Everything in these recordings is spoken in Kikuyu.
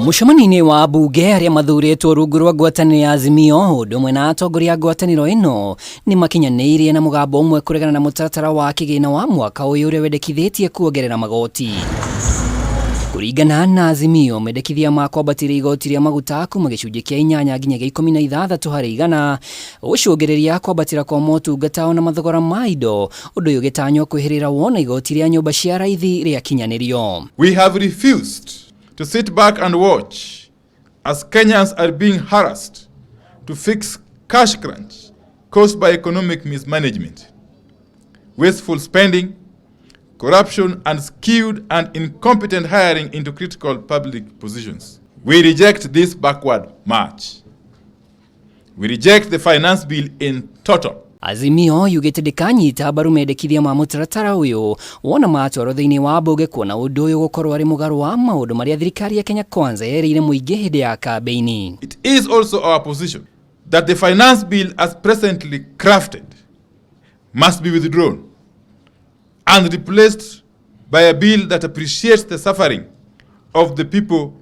Mũcemanio-inĩ wa mbunge arĩa mathurĩtwo rungu rwa ngwatanĩro ya Azimio ũndũ ũmwe na atongoria a ngwatanĩro ĩno nĩ makinyanĩirie na mũgambo ũmwe kũregana na mũtaratara wa kĩgĩna wa mwaka ũyũ ũrĩa wendekithĩtie kuongerera magoti. Kũringana na Azimio, mendekithia ma kwambatĩria igoti rĩa maguta kuma gĩcunjĩ kĩa inyanya nginya gĩa 16 harĩ igana gũcũngĩrĩria kwambatĩra kwa motungata ona mathogora ma indo, ũndũ ũyũ ũgĩtanywo kwĩhĩrĩra wona igoti rĩa nyũmba cia raithi rĩakinyanĩrio. We have refused to sit back and watch as Kenyans are being harassed to fix cash crunch caused by economic mismanagement, wasteful spending, corruption, and skewed and incompetent hiring into critical public positions. We reject this backward march. We reject the finance bill in total. Azimio yugĩte ndĩkanyita mbaru mendekithia ma mũtaratara ũyũ wona matwarwo thĩinĩ wa mbunge kuona ũndũ ũyũ gũkorwo arĩ mũgarũ wa maũndũ marĩa thirikari ya Kenya Kwanza yerĩire mũingĩ hĩndĩ ya kambĩini. It is also our position that the finance bill as presently crafted must be withdrawn and replaced by a bill that appreciates the suffering of the people,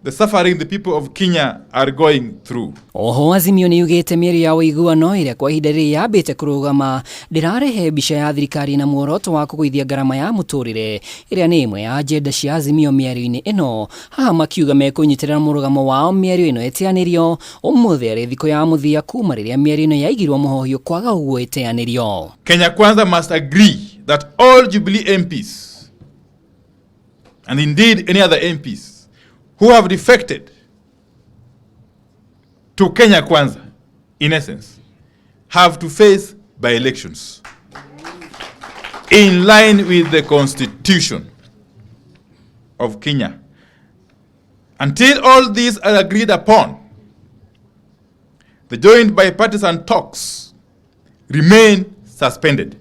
the suffering the people of Kenya are going through. Oho Azimio nĩ yugĩte mĩario ya ũiguano ĩrĩa kwa ihinda rĩrĩ yambĩte kũrũgama ndĩrarehe mbica ya thirikari na muoroto wa kũgũithia ngarama ya mũtũrĩre ĩrĩa nĩ ĩmwe ya agenda cia Azimio mĩario-inĩ ĩno, haha makiuga mekũnyitĩrĩra mũrũgamo wao mĩario ĩno ĩteanĩrio ũmũthĩ arĩ thikũ ya mũthia kuma rĩrĩa mĩario ĩno yaigirwo mũhohio kwaga ũguo ĩteanĩrio. Kenya Kwanza must agree that all Jubilee MPs, and indeed any other MPs, who have defected to Kenya Kwanza, in essence, have to face by-elections in line with the constitution of Kenya. Until all these are agreed upon, the joint bipartisan talks remain suspended.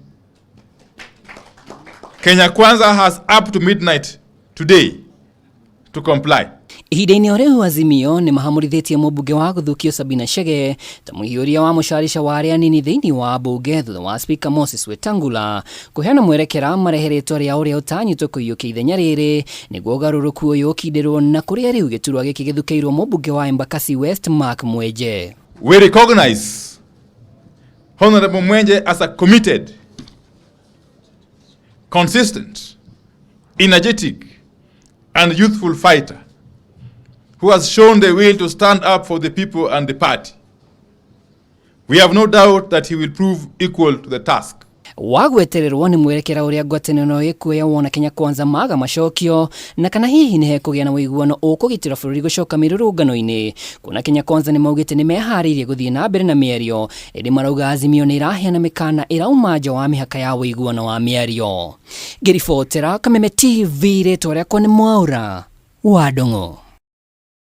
Kenya Kwanza has up to midnight today to comply. Ihinda-inĩ o rĩu Azimio nĩ mahamũrithĩtie mũmbunge wa gũthukio Sabina Chege ta mũhiũria wa mũcarica wa arĩa anini thĩinĩ wa mbunge thutha wa Spika Moses Wetangula kũheana mwerekera marehe rĩtwa rĩa ũrĩa ũtanyĩtwo kũiyũkia ithenya rĩrĩ nĩguo ũgarũrũku ũyũ ũkindĩrwo na kũrĩa rĩu gĩturwa gĩkĩ gĩthukĩirwo mũmbunge wa Embakasi West Mark Mwenje. We recognize Honorable Mwenje as a committed, consistent, energetic, and youthful fighter who has shown the will to stand up for the people and the party. We have no doubt that he will prove equal to the task. Wa gwetererwo nĩ mwerekera ũrĩa ngwatanĩro ĩkuoya wona Kenya Kwanza maga macokio na kana hihi nĩ hekũgĩa na ũiguano ũkũgitĩra bũrũri gũcoka mĩrũrũngano-inĩ kuona Kenya Kwanza nĩ maugĩte nĩ meharĩirie gũthiĩ na mbere na mĩario ĩndĩ marauga Azimio nĩ ĩraheana mĩkana ĩrauma nja wa mĩhaka ya ũiguano wa mĩario. Ngĩribotera Kameme TV rĩtwa rĩakwa nĩ Mwaura wa Ndung'u.